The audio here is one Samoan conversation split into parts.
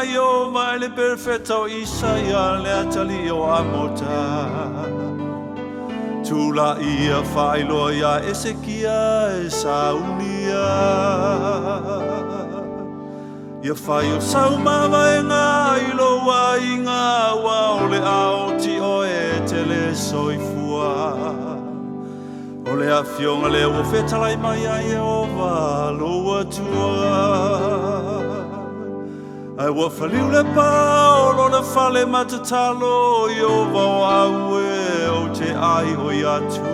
afioga Ieova i le perofeta o Isaia le atalii o Amota. Tula'i ia faailoa iā Esekia e saunia. Ia fai o sau mavaega i lou aiga aua o le a oti oe e te le soifua. O le afioga lea ua fetalai mai ai Ieova lou Atua. Ae ua faliu le pa o lona fale matatalo, Ieova o au e ou te ai oi atu.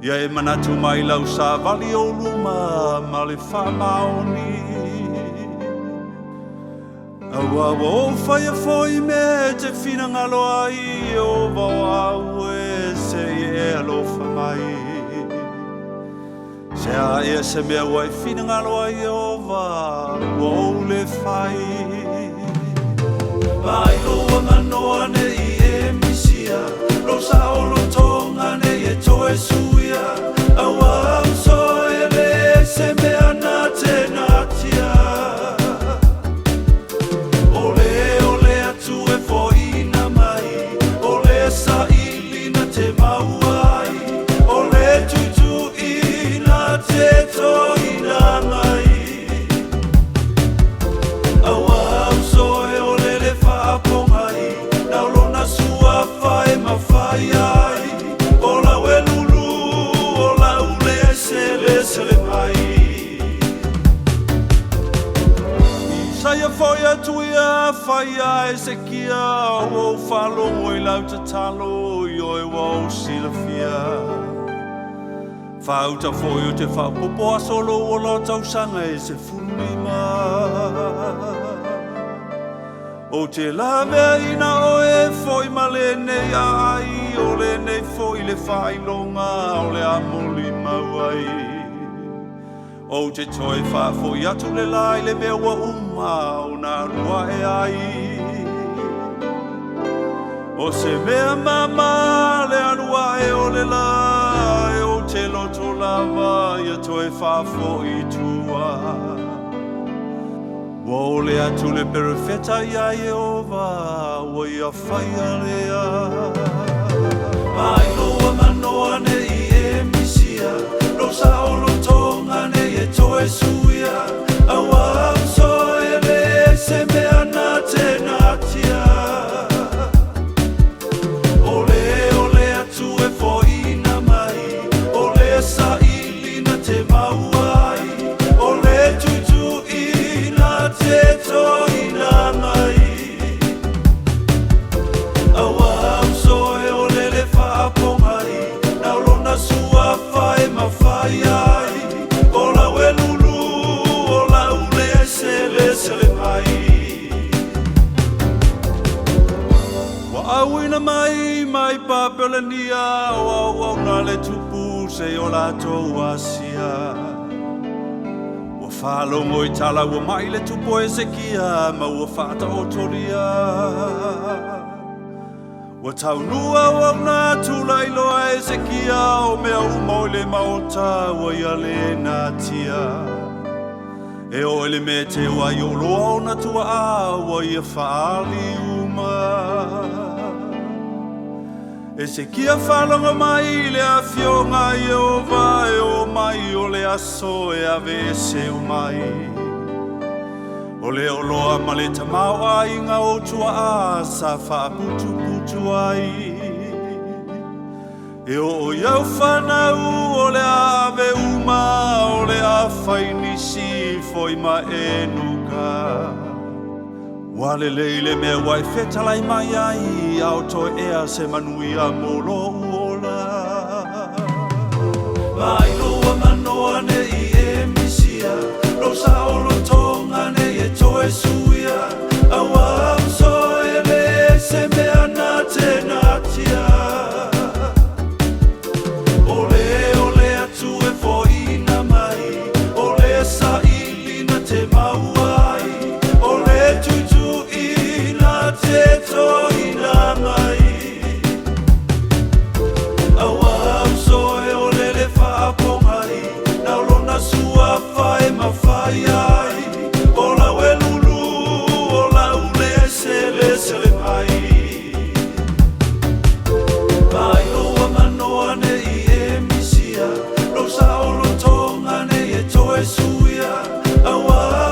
Ia e manatu mai lau savali o luma ma le faamaoni. Aua ua ou faia foi mea e te finagalo ai, Ieova o au e, se i e alofa mai. Se a ea se mea ua e finagalo ai Ieova, ua ou le fai. Mai lou aganoa ne i e misia, lou saolotoga ne i e toe suia, auā uso e leai se mea na te natia. O le o le atu e foina mai, o le saili na te maua ai, o le tuitui na te toina mai. Auā uso e o le le faapogai, na o lona suafa e mafai ai, o lau e lulu, o lau le selesele mai. Isaia foi atu ia fai iā Esekia, ua ou faalogo i lau tatalo, ioe ua ou silafia. Faauta foi ou te faaopoopo aso o lou ola o tausaga e 15. Ou te laveaiina oe e foi ma lenei aai, o lenei foi le faailoga o le a molimau ai. Ou te toe faafoi atu le la i le mea ua uma ona alu ae ai. O se mea māmā le alu ae o le la, e ou te loto lava ia toe faafoi i tua. Ua ole atu le perofeta iā Ieova, ua ia faia lea. Mai lou aganoa ne i e misia, lou saolotoga ne i e toe suia, auā uso e leai se mea na te natia. O le o le atu e foina mai, o le saili na te maua ai, o le tuitui na te toina mai. Auā uso e o le le faapogai, na o lona suafa e mafai ai, o lau e lulu, o lau le selesele mai. Ua auina mai mai Papelania o auauna a le tupu se i o latou asia. Ua faalogo i tala ua mai le tupu o Esekia ma ua faataotolia. Ua taunuu auauna tulai loa Esekia o mea uma o i le maota ua ia le natia. E oo i le mea e teu ai oloa o ona tuaa ua ia faaali uma. Esekia faalogo mai i le afioga a Ieova e oo mai o le aso e aveese uma ai. O le oloa ma le tamaoaiga o tuaa sa faaputuputu ai. E oo i au fanau o le a ave uma, o le a fai nisi foi ma e nuka. Ua lelei le mea ua e fetalai mai ai, a o toe ea se manuia mo lou ola. Mai lou aganoa ne i e misia, lou saolotoga ne i e toe suia, auā uso e leai se mea na te natia. O le o le atu e foina mai, o le saili na te maua ai, o le tuitui na te toina mai. Auā uso e o le le faapogai, na o lona suafa e mafai. manuia. Auā.